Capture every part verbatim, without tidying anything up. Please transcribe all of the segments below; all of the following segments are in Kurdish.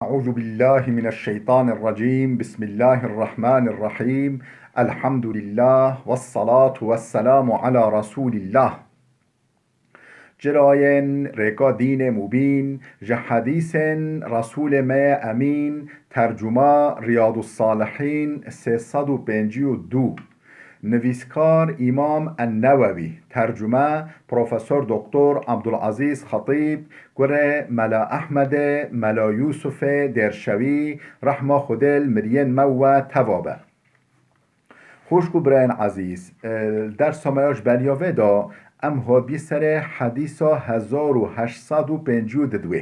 أعوذ بالله من الشيطان الرجيم. بسم الله الرحمن الرحيم. الحمد لله والصلاة والسلام على رسول الله. Cirayên rêka dînê mubîn, ji hedîsên Resûlê me yê Emîn, tercuma Riyadus Salihîn sê sed û pêncî û du. Nivîskar Îmam En-Newewî, tercume Profesor Doktor Abdulazîz Xetîb, kurê Mela Ehmedê, Mela Yûsufê Dêrşewî, rehma Xwedê li miriyên me we teva be. Xwişk û birayên ezîz, e, dersa me ya ji beriya vê de em hatibî serê hedîsa hezar û heşt sed û pêncî û du.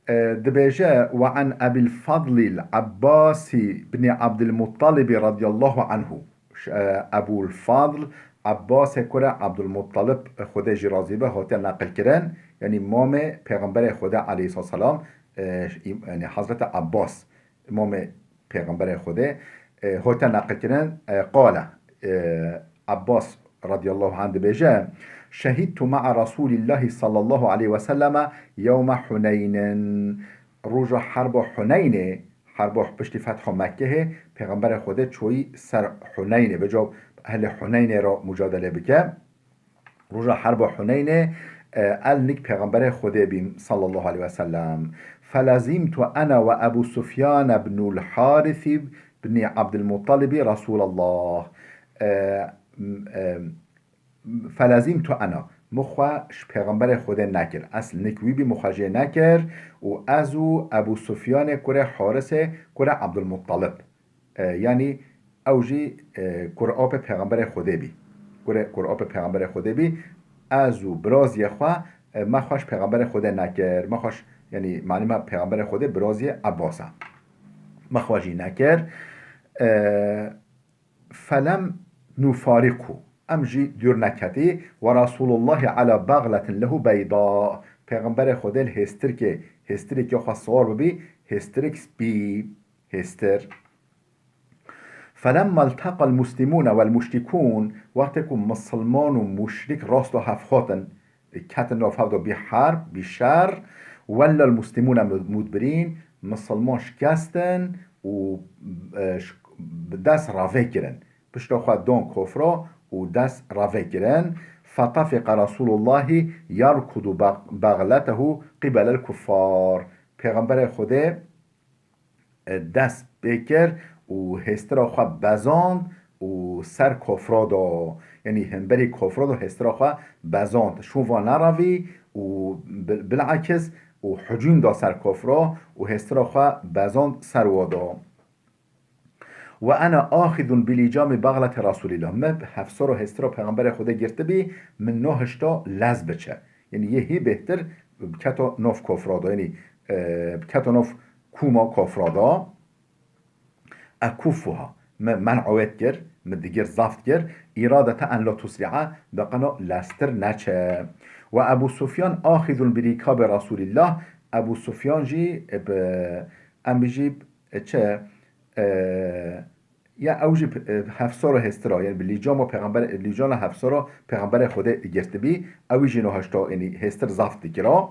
E, dibêje, "Ve an Ebil Fadlil Abbasî binî Abdilmuttalibî radiyallahu anhu." Ş-, e, Ebul Fadl Abbasê kurê Abdulmuttalib, e, Xwedê jî razî be, hatiye neqilkirin, yanî mamê Pêxemberê Xwedê aleyhisselam, e, ş-, îm-, yanî Hezretê Abbas, mamê Pêxemberê Xwedê, e, hatiye neqilkirin, e, qale, e, Abbas radiyallahu anh dibêje, "Şehîdtu ma'a Resûlîllahî sallallahu aleyhi ve selleme yewme Huneynin." Roja herba Huneynê, herba piştî fetha Mekkehê, Pêxemberê Xwedê çoyî ser Huneynê, vêca ehlê Huneynê re mucadelê bike. Roja herba Huneynê, e, el nik Pêxemberê Xwedê bîm sallallahu aleyhi ve sellem. "Felezîmtu ene ve Ebu Sufyan ibnul Harith ibnî Abdilmuttalibî Resûlallah." E, m-, e, "Felezîmtu ene." Min xwe ji Pêxemberê Xwedê nekir. Ez nik wî bî, min xwe jê nekir û ez û Ebu Sufyanê kurê Harisê kurê Abdulmuttalib. E, yanî ew jî, e, kurapê Pêxemberê Xwedê bî. Kurê, kurapê Pêxemberê Xwedê bî. Ez û biraziyê xwe, e, me xwe ji Pêxemberê Xwedê nekir. Me xwe ji, yanî, manî me Pêxemberê Xwedê biraziyê Abbas e. Me xwe jî nekir. E, "Felem nufariqhu." Em jî dûr neketî. "Ve Resûlullahî ala bagletin lehu beyda." Pêxemberê Xwedê li hêstirkê, hêstirkê xwe siwar bibî, hêstirik spî, hêstir. "Felemma ilteqal muslimûne wel muşrikûn", wextê ku misilman û muşrik rasto hev hatin, ketin nav hev de bî herb, bî şer, "wellal muslimûne mud-, mudbirîn", misilman şikestin û, e, ş-, bi dest ravê kirin. Pişta xwe dan kofra û dest ravê kirin. "Fetafiqa Resûlullahî yerkudu bag-, bagletehu qibelel kuffar." Pêxemberê Xwedê e, dest pê kir û hêstira xwe bezand û ser kofra da. Yanî hemberî kofra da hêstira xwe bezand. Şûn va neravî û bil-, bilakis û hucûm da ser kofra û hêstira xwe bezand ser wa da. "Ve ene axizun bi lîcamî bagletê Resûlîllah." Me hevsara hêstira Pêxemberê Xwedê girtibî, min nahişta lez biçe. Yanî yê hî bêhtir biketa nav kofra da. Yanî, e, biketa nav kûma kofra da. "Ekuffuha." Me men'a wê dikir, me digir zaf dikir. "Îradete en la tusri'a", beqena lestir neçe. "Ve Ebu Sufyan axizun bi rîkabê Resûlîllah." Ebu Sufyan jî, e, bi, em bijî, e, çi, e, ya ew jî, e, hevsara hêstira, yanî bi lîcama pêxember, lîcana hevsara pêxemberê Xwedê girtibî, ew jî nahişta, yanî hêstir zaf dikira.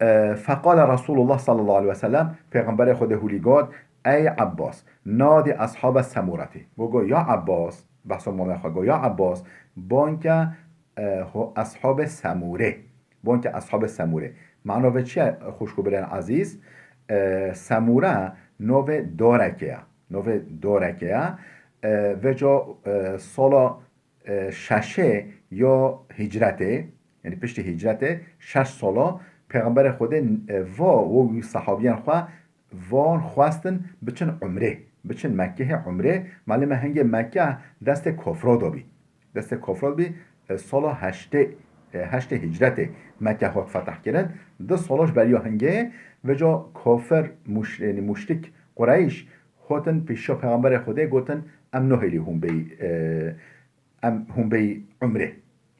E, feqale Resûlullah sallallahu aleyhi ve sellem, Pêxemberê Xwedê hûlî got, "Ey Abbas, nadi ashabe Semûretî." Got, got, "Ya Abbas," behsa mamê xwe got, "Ya Abbas, banke, e, ho-, ashabê Semûrê." Banke ashabê Semûrê. Mana vê çi ye, xwişk û birên ezîz? E, Semûre navê darekê ye. Navê darekê ye. E, vêca, e, sala e, şeşê ya hicretê, yanî piştî hicretê şeş sala, Pêxemberê Xwedê, e, va û wî sehabiyên xwe van xwestin biçin umrê, biçin Mekkehê umrê. Malê me hingê Mekke destê kofra de bî. Destê kofra de bî, e, sala heştê, e, heştê hicretê Mekke hat fetih kirin. Du sala ji beriya hingê, vêca kafir, muş-, yanî muşrik Qureyş hatin pêşiya Pêxemberê Xwedê gotin, "Em nahêlî hûn bêyî, e, em hûn bêyî umrê."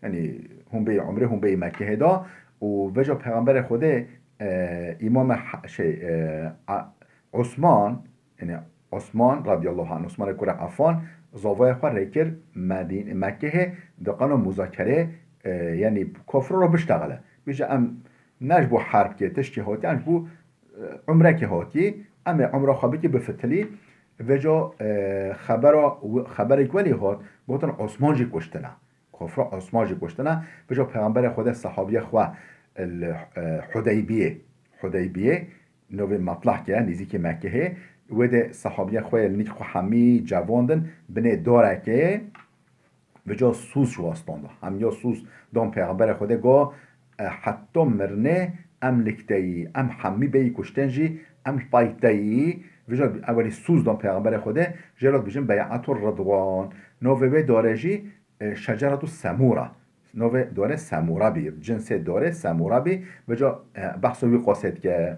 Yanî hûn bêyî umrê, hûn bêyî Mekkehê da. Û vêca Pêxemberê Xwedê, e, Îmame Ha-, şey, e, A-, Osman, yanî Osman radiyallahu anh, Osmanê kurê Affan, zavayê xwe rêkir Medîn-, Mekkehê, diqana muzakerê, e, yanî kofra re biştexile. Bêje em ne ji bo herbkê, tiştê hatiye, em ji bo, e, umrekê hatiyê, em ê umra xwe bikî bifitilî. Vêca, e, xebera, xeberek welî hat, gotin Osman jî kuştine. Kofra Osman jî kuştine. Vêca Pêxemberê Xwedê sehabiye xwe li, e, Hudeybiyê, Hudeybiyê, novê Matlahkê, nêzîkî Mekkehê, wê de sehabiye xwe yê li nîk xwe hemî cevandin binê darekê, vêca sûz ji wa standa. Hemiya sûz dan Pêxemberê Xwedê, go, e, heta mirinê em li te yî, em hemî bêyî kuştin jî, em li pay te yî. Vêca ewelî sûz dan Pêxemberê Xwedê, jê re dibêjin Bey'etur Ridwan. Navê wê dare jî, e, Şeceretu Semûra. Navê dare Semûra bî, cinsê dare Semûra bî, vêca, e, behsa wî qasê dike.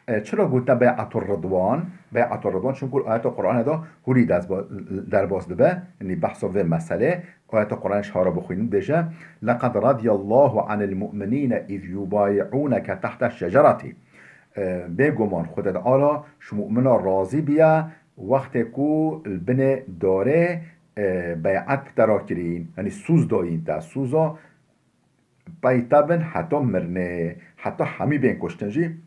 E, çira gote Bey'etur Ridwan? Bey'etur Ridwan, çimkû ayeta Qur'anê de hûrî dest ba-, derbas dibe, yanî behsa vê meselê, ayeta Qur'anê ji hara bixwînin, dibêje, "Leqed radiyallahu anil mu'minîne iz yubayi'ûneke tehte şeceretî." E, bêguman Xwedê Teala ji mumina razî biya, wextê ku li binê darê, e, bey'et bi te re kirîn, yanî sûz dayîn te, sûza pey te bin heta mirinê, heta hemî bên kuştin jî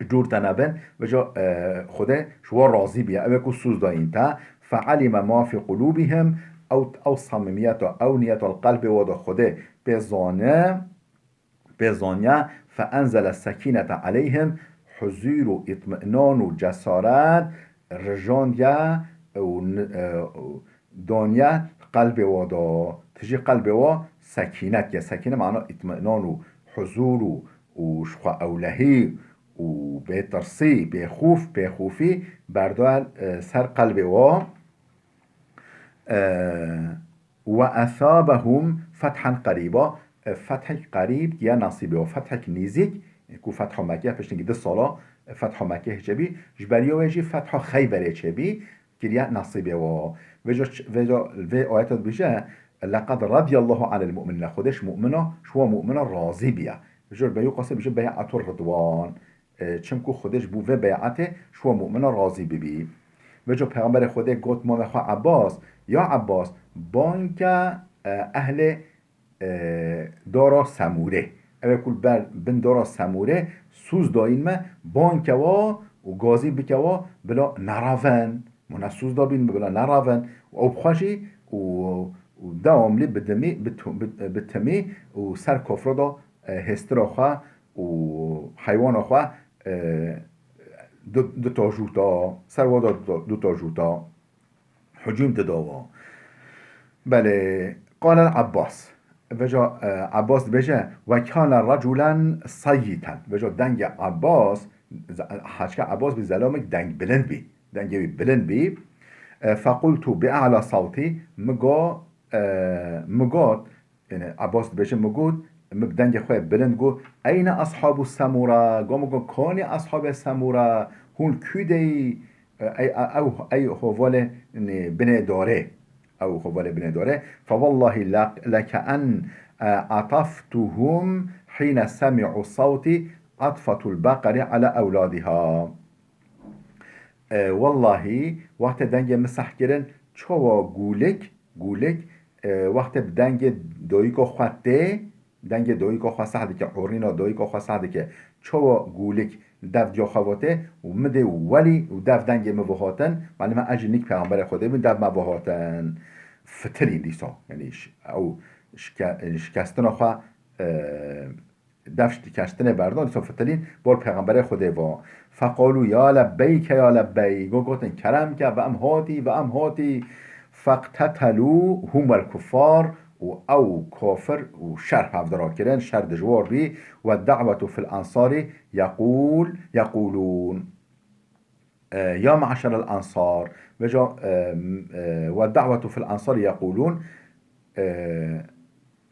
dûr te nebin, vêca, e, Xwedê ji we razî biya, ew ê ku sûz dayîn te, fe'elîme ma fî qulûbihim, ew, ew samîmiyeta, ew niyeta li qelbê we de Xwedê pê zane, pê zaniye, fe enzele sekînete aleyhim, huzûr û îtminan û cesaret rijandiye û n-, e, û daniye qelbê wa da. Tijî qelbê wa sekînet ye. Sekîne mana îtminan û huzûr û, û ji xwe ewlehî û bêtirsî, bêxûf, bêxûfî berda, e, ser qelbê wa. E, "Ve esabehum fethan qerîba", e, fethek qerîb diye nasîbê wa. Fethek nêzîk, e, ku Fetha Mekke, piştî du sala, e, Fetha Mekke çêbî, ji beriya wê jî Fetha Xeyberê çêbî, kiriye nasîbê wa. Vêca ç-, vêca vê ayeta dibêje, "Leqed radiyallahu anil mu'minîne", Xwedê ji mu'mina, ji wa mu'mina razî biye. Vêca beyû qasê bêje Bey'etur Ridwan. E, çimku Xwedê ji bo vê bey'etê ji we mumina razî bibî. Vêca Pêxemberê Xwedê got mamê xwe Ebbas, "Ya Ebbas, bang ke, e, ehlê, e, dara Semûrê." Ew ê ku li ber bin dara Semûrê sûz dayîn me, bang ke wa û gazî bike wa bila neravin. Mûna sûz dabîn bila neravin. Û ew bi xwe jî û, û dewamlî bi dimî, bi tu-, bi, bi timî û ser kofra da, e, hêstira xwe û heywana xwe, e, du, du ta jûta, ser wa da du ta, du ta jûta. Hucûm dida wa. Belê, qale Ebbas. Vêca, e, Ebbas dibêje, "Ve kâne raculen sayyiten." Vêca dengê Ebbas, ze-, heçka Ebbas bî zelamek deng bilind bî. Dengê wî bilind bî. E, "Fequltu bi a'la sawtî", min go, e, min got, Yanî Ebbas dibêje, min got, min bi dengê xwe bilind got, "Eyne ashabu Semûra?" Got, min got, "Kanî ashabê Semûra? Hûn kû de yî?" Ey, ew, ey hovalê, yanî binê darê. Ew hovalê binê darê. "Fe wallahî le, leke en, e, ataftuhum hîne semî'u sawtî atfatul beqerî ala ewladiha." E, wellahî, wextê dengê min seh kirin, çawa gûlik, gûlik, e, wextê bi dengê doyîka xwe tê, dengê doyîka xwe seh dike, orîna doyîka xwe seh dike, çawa gûlik dev diya xwe ve tê û min dê welî û dev dengê min ve hatin, malûm e ez jî nîk Pêxemberê Xwedê bûm, dev me ve hatin. Fitilîn dîsa, yanî ş-, ew şike-, şikestina xwe, e, Dev şikestinê berdan, dîsa fitilîn, bor Pêxemberê Xwedê va. Feqalû ya lebbeyke ya lebbeyk. Go gotin, "Kerem ke, ve em hatî, ve em hatî." Feqtetelû hum wel kuffar, û ew kafir û şer hevdira kirin, şer dijwar bî. "Ve da'wetu fil ansarî yeqûl, yeqûlûn." E, ya me'şerel ansar, vêca, e, e, "Ve da'wetu fil ansarî yeqûlûn", e,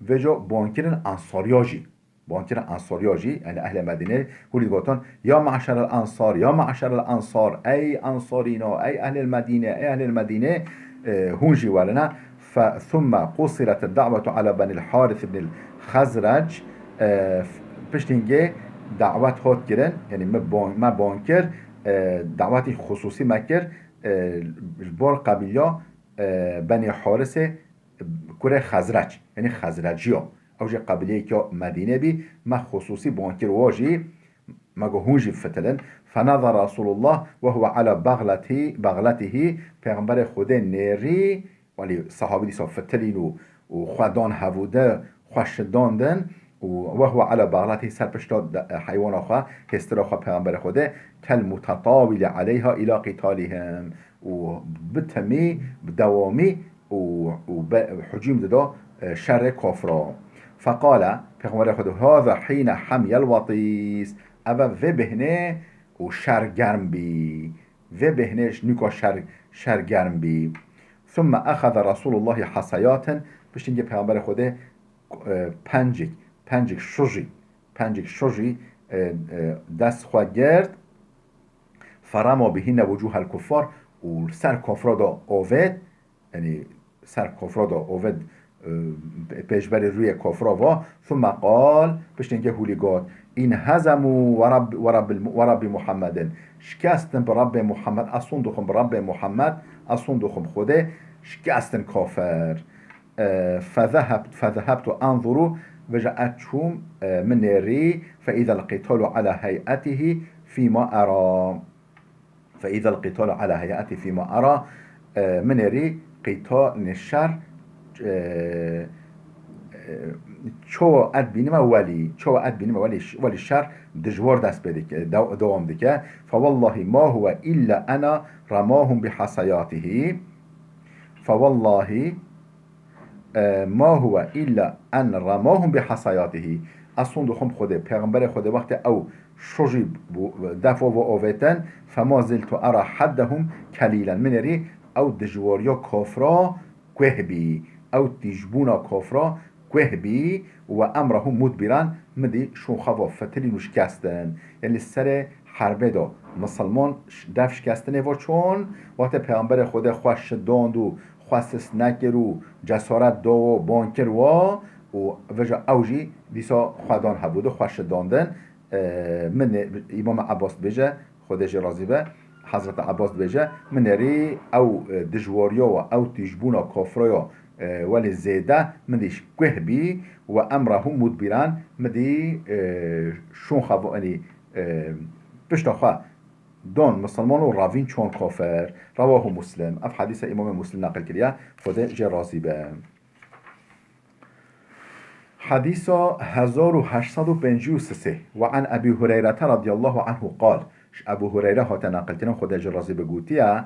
vêca bankirin ansariya jî, bankirin ansariya jî, yanî ehlê Medînê, hûrî gotin, "Ya me'şerel ansar, ya me'şerel ansar, ey ansarîna, ey ehlêl Medînê, ey ehlêl Medînê, e, hûn jî werine." Fe thumme qusiret da'wetu ala benîl Harîs ibnîl Xezrec, e, piştî hingê dawet hat kirin, yanî me ban-, me ban kir, e, dawetî xusûsî me kir, e, ji bo qebîleya, e, Benî Harisê, kurê Xezrec, yanî Xezreciya. Ew jî qebîleyeke Medînê bî, me xusûsî bankir wa jî, me got hûn jî fitilin. Fenezara Resulullah ve huve ala bagletî, bagletihî, Pêxemberê Xwedê nêrî, welî sehabî dîsa fitilîn û, û xwe dan hevû de, xwe şidandin û ve huve ala bagletihî, ser pişta de, heywana xwe, hêstira xwe Pêxemberê Xwedê, kel mutetawîlî aleyha îla qîtalîhim. û bi temî, bi dewamî û, û be, hicûm dida, e, şerê kafra. Feqale, Pêxemberê Xwedê, "Hâze hîne hemyel watîs." Eve vê bêhnê û şer germ bî. Vê bêhnê ji nûka şer, şer germ bî. Thumme exeze Resûlullahî heseyatin, piştî Pêxemberê Xwedê, e, pencik, pencik şujî, pencik şujî, e, e, dest xwe girt, Ferema bihîne wucûhel kuffar, û li ser kofra da ovêt, yanî ser kofra da ovêt, e, pêşberî rûyê kofra va, thumme qal, piştî hingê hûlî got, "Înhezemû we Rabb-, we Rabbil-, we Rabbî Muhammedin." Şikestin bi Rabbê Muhammed, ez son dixwim bi Rabbê Muhammed, ez son dixwim Xwedê, şikestin kafir. E, fezeheb-, fezehebtu enzuru, vêja ez çûm, e, min nêrî, fe îzel qîtalu ala hey'etihî fîma era. Fe îzel qîtalu ala hey'etihî fîma era, e, min nêrî qîta-, nê şer, e, e, çawa ez bînime welî, çawa ez bînime welî, welî şer dijwar dest pê dike, dew-, dewam dike. Fe wellahî ma huwe îlla ena remahum bi hasayatihî. Fe wellahî, e, ma huwe îlla en remahum bi hasayatihî. Ez son dixwim Xwedê, Pêxemberê Xwedê wextê ew şojî bû, def û avêtin, fema ziltu era heddehum kelîlen. Min êrî ew dijwariya kofra guh bî, ew tîjbûna kofra guh bî, we emrehum mudbiran, min dî şûn xwe va fitilîn û şikestin. Yanî li serê herbê de misilman ş-, def şikestinê va çon, wextê Pêxemberê Xwedê xwe şidand û xwe sist nekir û cesaret da wa, ban kir wa û vêca ew jî dîsa xwedan hebû di xwe şidandin. E, min ê, Îmam Abbas dibêje, Xwedê jê razî be, Hezreti Abbas dibêje, min êrî ew, e, dijwariya wa, ew tîjbûna kofraya, e, welê zêde min dî guh bî we emrehum mudbiran, min dî, e, şûn xwe va, yanî, e, pişta xwe dan misilman û ravîn çon kafir. Rewahu Muslim. Ev hedîsa Îmamê Muslim neqil kiriye. Xwedê jê razî be. Hedîsa hezar û heşt sed û pêncî û sê. Ve an Ebî Hureyrete radiyallahu anhu qal. Ji Ebû Hureyre hate neqilkirin, Xwedê jê razî be, gotiye,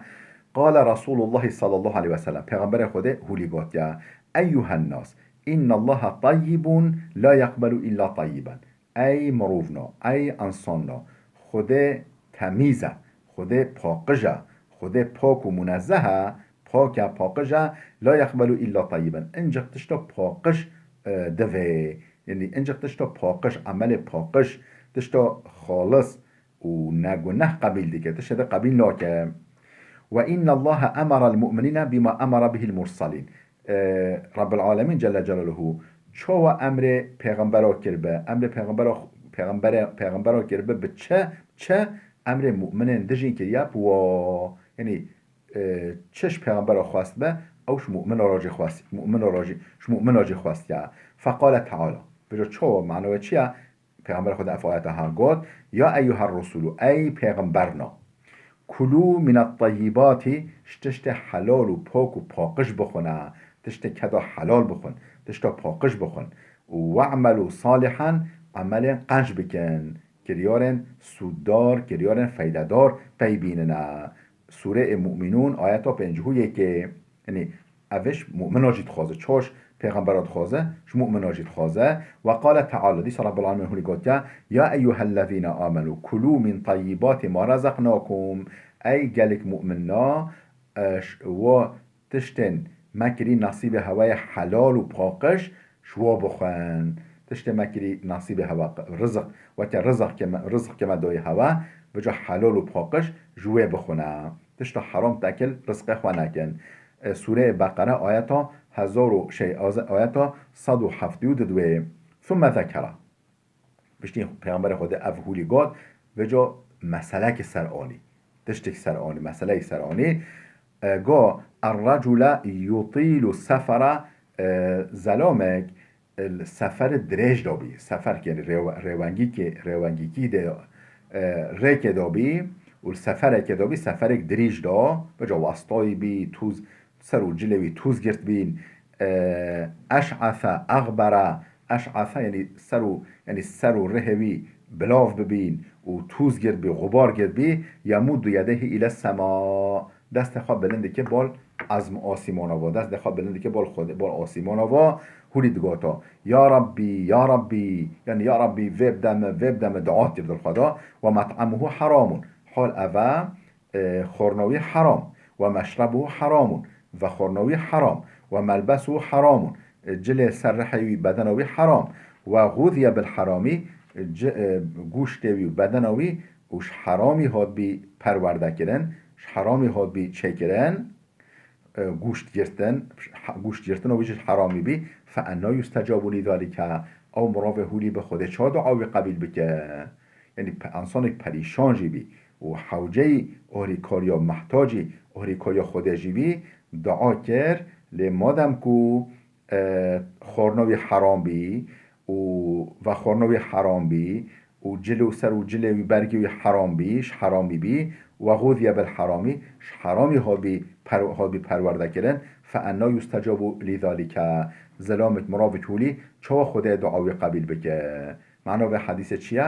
Qale Resûlullahî sallallahu aleyhi ve sellem. Pêxemberê Xwedê hûlî gotiye, Eyyuhen nas, innallaha tayyibun la yeqbelu illa tayyiben. Ey mirovno, ey insano, Xwedê temîz e, Xwedê paqij e, Xwedê pak û munezzeh e, pak e, paqij e, la yeqbelu illa tayyiben. Incik tişta paqij, e, divê. Yanî incik tişta paqij, emelê paqij, tişta xalis û neguneh qebîl dike, tiştê de qebîl nake. Ve innallaha emarel mu'minîne bîma emara bihil mursalîn. E, Rabbil Alemîn Celle Celaluhu çawa emrê pêxembera kiribe, emrê pêxembera, pêxembere, pêxembera kiribe bi çi, çi emrê mu'minên din jî kiriye bi wa. Yanî, e, çi ji pêxembera xwest be, ew ji mu'mina re jî xwest, mu'mina re jî, ji mu'mina jî xwestiye. Feqale Teala. Vêca çawa, mana wê çi ye? Pêxember Xwedê ev ayeta ha got, Ya eyyuher rusulu, ey pêxemberna, kulû minet tayyibati, ji tiştê helal û pak û paqij bixwine, tiştê keda helal bixwin, tişta paqij bixwin, û we'melû salihan, emelên qenc bikin, kiryarên sûddar, kiryarên feydedar pey bînine. Sûreyê Mu'minûn, ayeta pêncî û yekê. Yanî, ev ji mu'mina jî dixwaze. Çawa ji pêxembera dixwaze? Ji mu'mina jî dixwaze. Ve qale Teala, dîsa Rabbil Alemîn hûnî gotiye, Ya eyyuhellezîne amenû, kulû min tayyibati ma rezeknakum. Ey gelek mu'mina, e, ş-, wa tiştên me kirî nesîbê hewe ye helal û paqij, ji wa bixwin. Tiştê me kirî nesîbê hewe, rizik, weke rizik ke me, rizik ke me dayî hewe, vêca helal û paqij ji wê bixwine. Tişta heram tekil rizqê xwe nekin. E, Sûreyê Beqere ayeta hezar û şey, aze-, ayeta sed û heftê û didwê. Thumme zekera. Piştî Pêxemberê Xwedê ev hûlî got, vêca meselekê ser anî. Tiştek ser anî, meseleyek ser anî. E, got, "Er-recule yutîlu sefera", e, zelamek li sefer dirêj de bî. Sefer, yanî rêwe-, rêwengîkê, rêwengîkî de, e, rêkê de bî û li seferekê de bî, seferek dirîj de, veca wastayî bî, tûz, ser û cilê wî tûz girt bîn. E, eş'ase, axbera, eş'ase, yanî ser û, yanî ser û rihê wî bilav bibîn û tûz girt bî, xubar girt bî, yemuddu yedeyhi île sema. Destê xwe bilind dike bal ezm asîmana va. Destê xwe bilind dike bal Xwedê, bal asîmana va. Hûlî digota, "Ya Rabbî, ya Rabbî." Yanî, "Ya Rabbî, vê bide min, vê bide min." Dua kir dil xwe da. "Ve met'amuhu heramun." Hal ev e, e, xwarina wî heram. "Ve meşrebuhu heramun." Vexwarina wî heram. "Ve melbesuhu heramun." E, cilê ser rihê wî, bedena wî heram. "Ve guziye bil heramî." E, ci-, e, gûştê wî û bedena wî û ji heramî hatbî perwerde kirin, ji heramî hatbî çêkirin, e, gûşt girtin, ha-, gûşt girtina wî jî heramî bî, "fe enna yustecabu lî zalike", ew mirovê hûlî bi Xwedê çawa dua wî qebîl bike? Yanî pe-, însanek perîşan jî bî û hewceyî ohrîkariya, mehtacî ohrîkariya Xwedê jî bî, dua kir, lê madem ku e, xwarina wî heram bî û vexwarina wî heram bî û cil û ser û cilê wî, bergê wî heram bî, ji heramî bî, "ve guziye bil heramî", ji heramî hatbî per-, hatbî perwerde kirin, "fe enna yustecabu lî zalike", zilamik, mirovik hûlî çawa Xwedê dua wî qebîl bike? Mana vê hedîsê çi ye?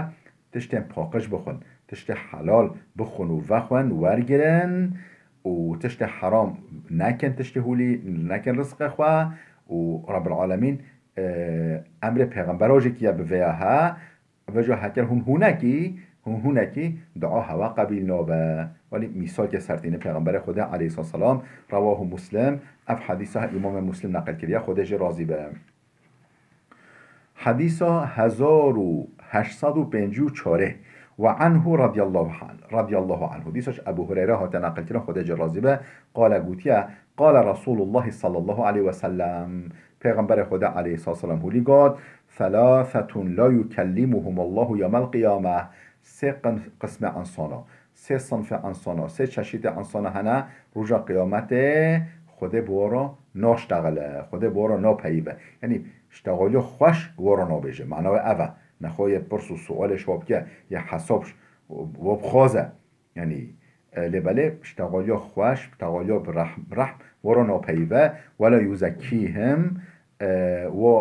Tiştên paqij bixwin, tiştê helal bixwin û vexwin, wergirin û tiştê heram nekin, tiştê hûlî nekin rizqê xwe û Rabbil Alemîn, e, emrê pêxembera jî kiye bi vêya he, veca heker hûn hûnekî, hûn hûnekî dua hewa qebîl nabe. Welî mîsalke sertîne pêxemberê Xwedê aleyhisselam, rewahu Muslim, ev hedîsa Îmamê Muslim neqil kiriye, Xwedê jê razî be. Hedîsa hezar û heşt sed û pêncî û çar. "Ve anhu radiyallahu anh, radiyallahu anhu." Dîsa ji Ebu Hureyre hate neqilkirin, Xwedê jê razî be, qale gotiye, "Qale Resulullah sallallahu aleyhi ve sellem." Pêxemberê Xwedê aleyhisselam hûlî got, "Thalathetun la yukellimuhumullahu yawmal qiyameh." Sê qin-, qismê insana. Sê sinfê insana, sê çeşîtê insana hene, roja qiyametê Xwedê bi we re naştexile, Xwedê bi we re napeyive. Yanî ştexaliya xweş we re nabêje. Mana wê ev e. Nexwe yê pirs û sualê ji we bike, yê hesab ji we bixwaze. Yanî, e, lê belê ştexaliya xweş, ştexaliya bi rehm, rehm we re napeyive. "Wela yuzekkîhim", e, we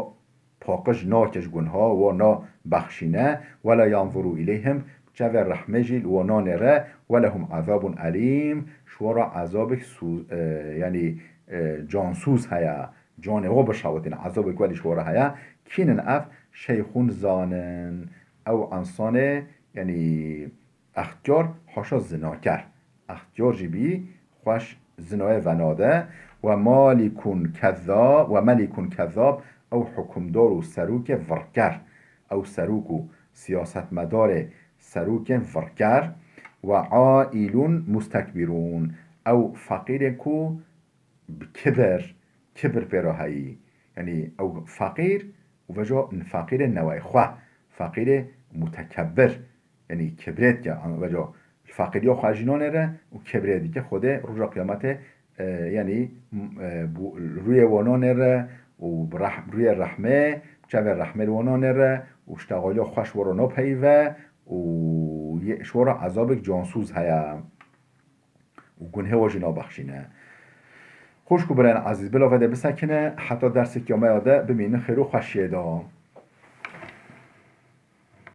paqij nake ji gunha, we nabexşîne. "Wela yanzuru îleyhim", çavê rehmê jî li we nanêre. "Welehum azabun elîm", ji we re ezabek sû-, e, yanî, e, cansûz heye. Canê we bişewitîne, ezabek welî ji we re heye. Kînin ev? Şeyxûn zanin. Ew ensanê, yanî, extiyar, haşa zinaker. Extiyar jî bî, xweş zinayê venade. "Ve malikun kezza-, ve melikun kezzab", ew hukimdar û serokê virker. Ew serok û siyasetmedarê, serokên virker. "Ve ailun mustekbirun", ew feqîrên ku bi kibir, kibir pê re heyî. Yanî ew feqîr û veca feqîrê newey xwe, feqîrê mutekebbir, yanî kibrê dike, an-, veca feqîriya xwe jî nanêre û kibrê dike. Xwedê roja qiyametê, e, yanî, m-, e, bu-, rûyê we nanêre û bi reh-, rûyê rehmê, çavê rehmê li we nanêre û ştexaliya xweş we re napeyive û yê, ji we re ezabek cansûz heye. û gunhê we jî nabexşîne. Xwişk û birayên ezîz, bila vê de bisekine, heta dersek ya me ya de bimînin xêr û xweşiyê de.